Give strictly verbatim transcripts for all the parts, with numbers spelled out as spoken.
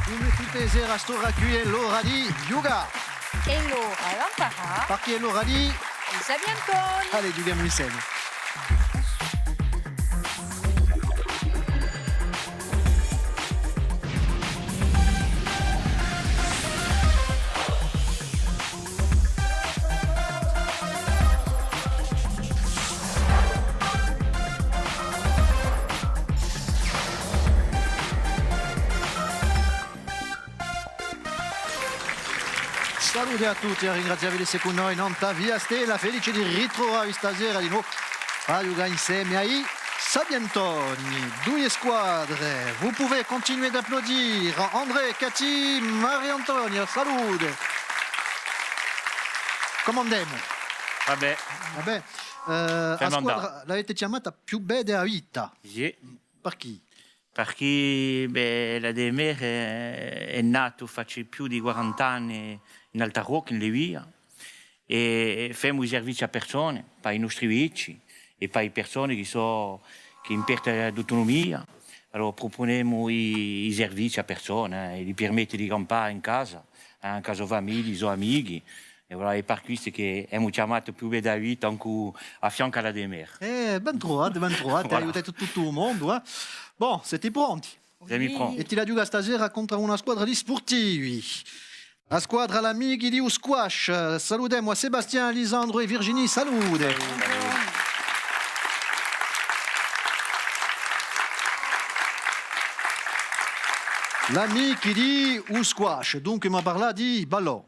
Cum'è tutte e sere à st'ora quì hè l'ora di ghjucà. Hè l'ora d'amparà. Perchè hè l'ora di i Sapientoni. Allez, ghjuchemu inseme. Salute à tutti, à ringrazià vi d'esse cù noi nant'à Via Stella, felice di ritruvà vi stasera di novu à ghjucà inseme à i Sapientoni. Duie squadre, vous pouvez continuer d'applaudir André, Cathy, Marie-Antonia, salute. Cumu andemu? Và bè. Và bè. Eh, a squadra l'avete chjamata Più bè di a vita. Iè. Perchè? Perchè, bè, l'A D M R hè, hè natu face più di quarant'anni in Alta Rocca, in Levià, è femu i servizii à persone, pà i nostri vechji è pà i persone chì sò, chì in perta d'autunumia. Allora prupunemu i, i servizii à persone, eh, è li pirmette di campà in casa, eh, cù a so famiglia, i so amichi, è voilà, hè per questu chì emu chjamatu Più bè di a vita ancu à fiancu à l'A D M R. Eh, ben truvate, ben truvate, voilà. Aiutate tuttu u mondu, eh. Bon, site pronti? Semu pronti. È ti la ghjochi stasera contr'à una squadra di spurtivi. A squadra L'Amichi di u Squash. Salutemu à Sébastien, Lisandru è Virginie. Salute. L'Amichi di u Squash. Dunque, emu à parlà di ballò.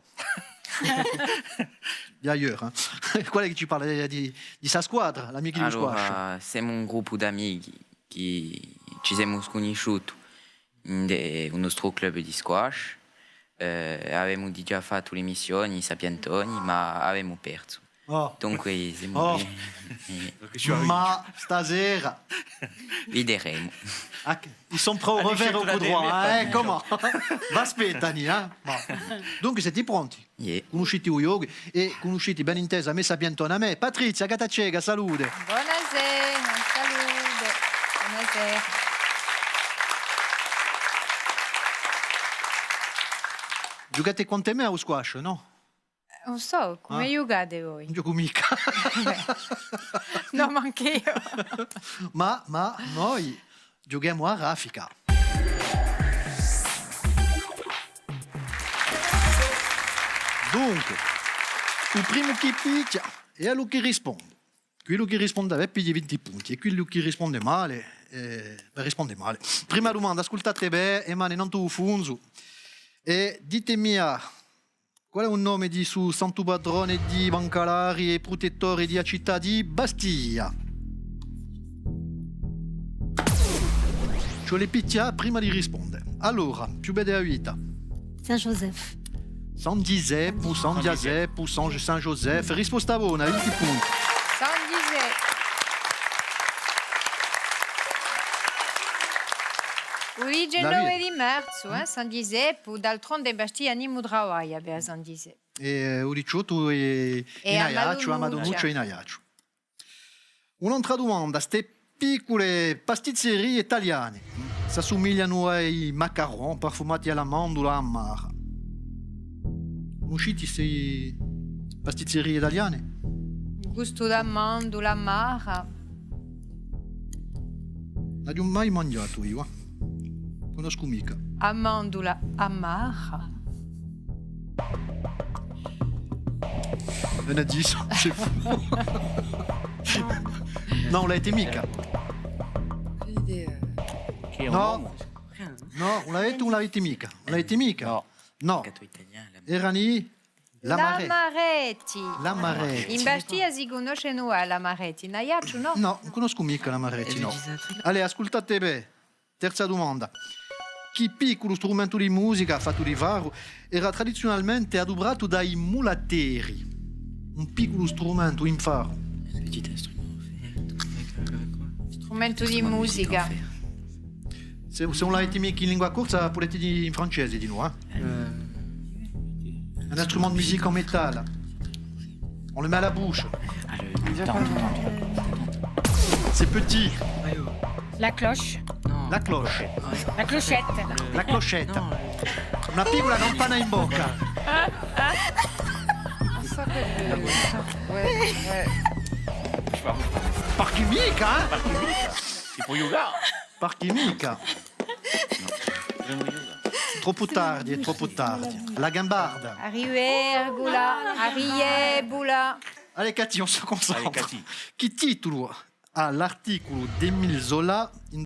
D'ailleurs, eh. Quale hè chì ci parla di, di sta squadra, L'Amichi di u Squash? Allora, semu un gruppu d'amichi chì ci semu cunnisciuti in u nostru club di squash. Eh, avemu digià fattu l'emissione, i Sapientoni, ma avemu persu. Oh. Dunque, semu... Oh. Ma stasera videremu. Ah, ils sont prêts au revers et au coup droit, hein, eh, comment? V'aspettanu, eh? Bon. Dunque, site pronti? Iè. Cunniscite u ghjocu è cunniscite, ben intesu, a me sapientona, a me. Patrizia Gattaceca, salute. Bonasera, salute. Bonasera. Ghjucate quant'è mè à u squash, nò? Ùn sò, cumu ghjucate voi? Ùn ghjocu micca. Nò, mancu eiu. Ma, ma noi ghjuchemu à raffica. Dunque, u primu chì pichja hè quellu chì risponde. Quellu chì risponde bè piglia vinti punti, è quellu chì risponde male, eh, bè, risponde male. Prima dumanda, ascultate bè, e mani nantu à u fungu, è ditemi, ah, qual hè u nome di stu santu patrone di i bancalari è prutettore di a cità di Bastia? Ci vole pichjà prima di risponde. Allora, Più bè di a vita. Saint Joseph. San Ghjiseppu, San Ghjaseppu, San, San Joseph. Risposta bona, vinti punti. San Ghjiseppu. U diciannove di marzu, eh, San Ghjiseppu, d'altronde in Bastia nimu travaglia per San Ghjiseppu. È, eh, u diciottu hè in Aiacciu, à Madonuccia in Aiacciu. Un'altra dumanda, ste piccule pasticcerie italiane s'assumiglianu à i macarons parfumati à l'amandula amara. Cunniscite ste pasticcerie italiane? Gustu d'amandula amara. L'aghju mai manghjatu eiu, eh. Cunnoscu micca. Amandula amara. Vene à dì, c'est fou. Nò, ùn l'avete micca. Quelle idée, euh... Nò. Nò, ùn l'avete, ùn l'avete micca. Ùn l'avete micca. Nò. Nò. Gâteau italien, la... Erani? L'amaretti. L'amaretti. L'amaretti. In Bastia si cunnoscenu, eh, l'amaretti. In Aiacciu, nò? Nò, ùn cunnoscu micca l'amaretti, nò. Allez, ascultate bè. Terza dumanda. Chì picculu strumentu di musica fattu di faru era tradiziunalmente adupratu da i mulatteri? Un picculu strumentu in faru. Un petit instrument en fer avec, euh, quoi ? Strumentu di musica. C'est, c'est un laitimi in lingua corsa, pudete dì in francese dinò, eh? Euh, un instrument de musique en métal. On le met à la bouche. Ah, le, le temps, le temps, le temps. C'est petit. La cloche. Non. La cloche. La clochette. La clochette. Una piccula campana in bocca. Ça fait peur. Ouais, ouais. Parchì micca, eh? Ti pò aiutà? Parchì micca. Bisogna aiutà. Troppu tardi, hè troppu tardi. La gambarda. A rivergula, a riebula. Allez, Cathy, on se concentre. Allez, Cathy. Chì titulu hà l'articulu d'Émile Zola in